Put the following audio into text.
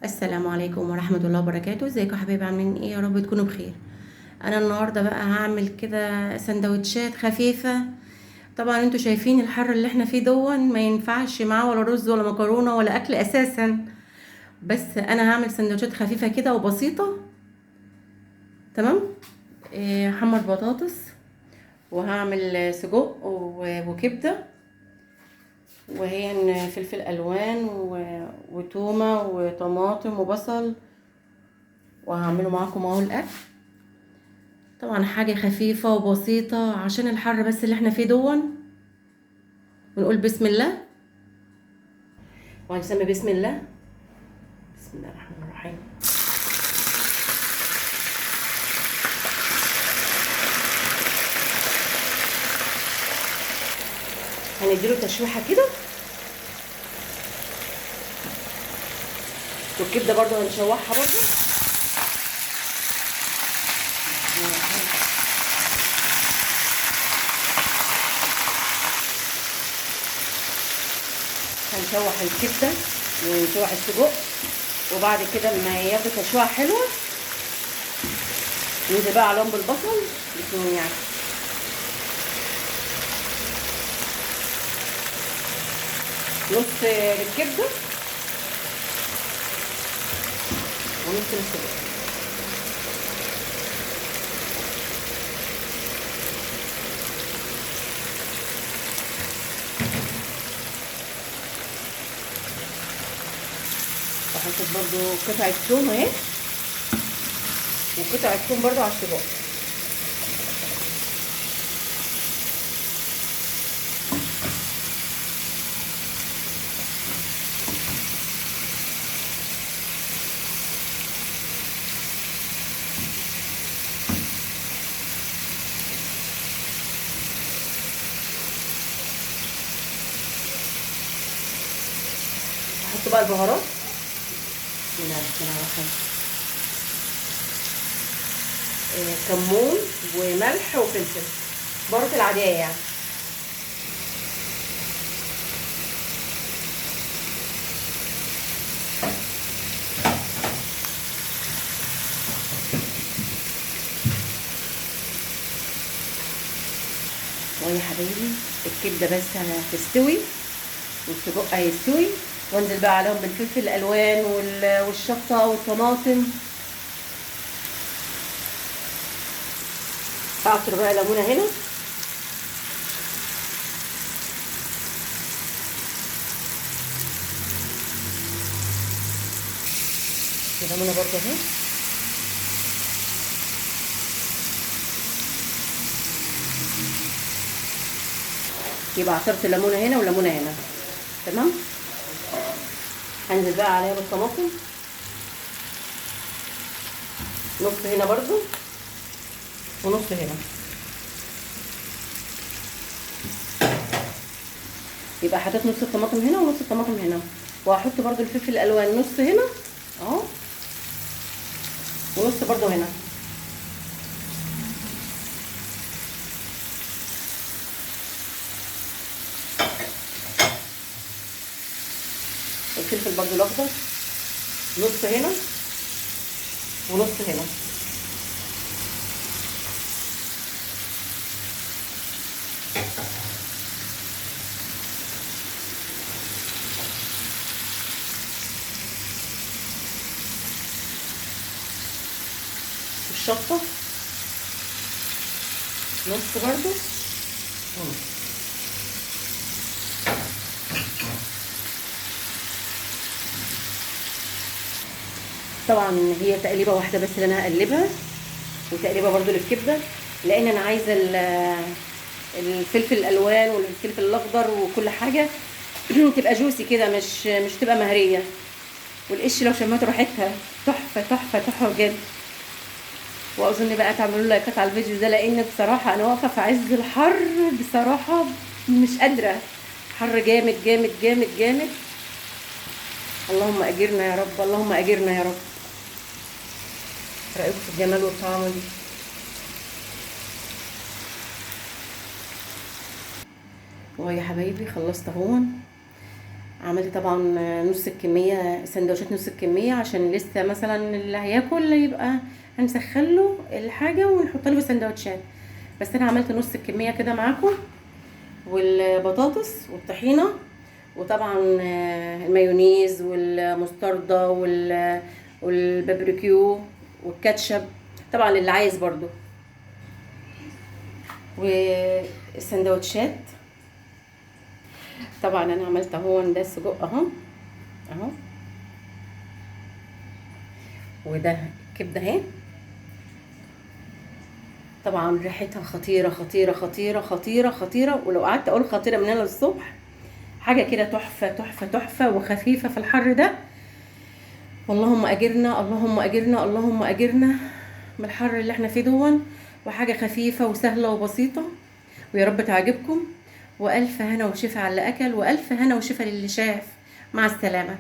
السلام عليكم ورحمة الله وبركاته. ازيكم يا حبايبي؟ عاملين ايه؟ يا رب تكونوا بخير. انا النهارده بقى هعمل كده سندوتشات خفيفة. طبعا انتوا شايفين الحر اللي احنا فيه دون، ما ينفعش معاه ولا رز ولا مكرونه ولا اكل اساسا، بس انا هعمل سندوتشات خفيفة كده وبسيطة. تمام. هحمر بطاطس وهعمل سجق وكبده، وهي فلفل الوان وتومه وطماطم وبصل، وهعمله معاكم اهو الاكل. طبعا حاجة خفيفة وبسيطة عشان الحر بس اللي احنا فيه دون. ونقول بسم الله وهنسمي بسم الله. بسم الله الرحمن الرحيم. هنديله تشويحه كده، والكبده برضو هنشوحها برضو. هنشوح الكبده ونشوح السجق، وبعد كده لما ياخدوا تشويحه حلوة ننزل بقى عليهم بالبصل. بسم الله. نص للكبده ونص للسجق. وحطيت برضو قطعة ثوم اهي، وقطعة ثوم برضو على السجق. هحط بقى البهارات. بسم الله الرحمن الرحيم. كمون وملح وفلفل، بهارات العادية يعني. ويا حبايبي الكبده بس هتستوي والسجق هيستوي، وانزل بقى عليهم بالفلفل الالوان والشطه والطماطم. اعصر بقى ليمونه هنا، ليمونه برضه اهي. يبقى عصرت الليمونه هنا وليمونه هنا. تمام. هنزل بقى عليها بالطماطم، نص هنا برضو ونص هنا. يبقى حطيت نص الطماطم هنا ونص الطماطم هنا، وهحط برضو الفلفل الالوان نص هنا اهو ونص برضو هنا. الفلفل برضو الاخضر نص هنا ونص هنا. الشطه نص برضو ونص. طبعا هي تقليبه واحدة بس اللي انا هقلبها، وتقليبه برضو للكبده، لان انا عايزه الفلفل الالوان والفلفل الاخضر وكل حاجة تبقى جوسي كده، مش تبقى مهريه. والقش لو شميت ريحتها تحفة تحفة تحفة بجد. واظن بقى تعملوا لايكات على الفيديو ده، لان بصراحة انا واقفة في عز الحر، بصراحة مش قادرة، حر جامد جامد جامد جامد. اللهم اجرنا يا رب، اللهم اجرنا يا رب. رايكم في الجمال والطعام دي؟ ويا حبايبي خلصت اهون. عملت طبعا نص الكمية سندوتشات، نص الكمية عشان لسه مثلا اللي هياكل يبقى هنسخن له الحاجة ونحط له في السندوتشات، بس انا عملت نص الكمية كده معاكم. والبطاطس والطحينه، وطبعا المايونيز والمستردة والبابريكيو والكاتشب طبعا اللي عايز برضو. والسندوتشات طبعا انا عملت اهو ده السجق اهو اهو، وده الكبده اهي. طبعا ريحتها خطيرة خطيرة خطيرة خطيرة خطيرة، ولو قعدت اقول خطيرة من هنا للصبح، حاجة كده تحفة تحفة تحفة وخفيفة في الحر ده. اللهم اجرنا اللهم اجرنا اللهم اجرنا من الحر اللي احنا فيه دون. وحاجه خفيفة وسهلة وبسيطة، ويا رب تعجبكم. والف هنا وشفا على اللي اكل، والف هنا وشفا للي شاف. مع السلامة.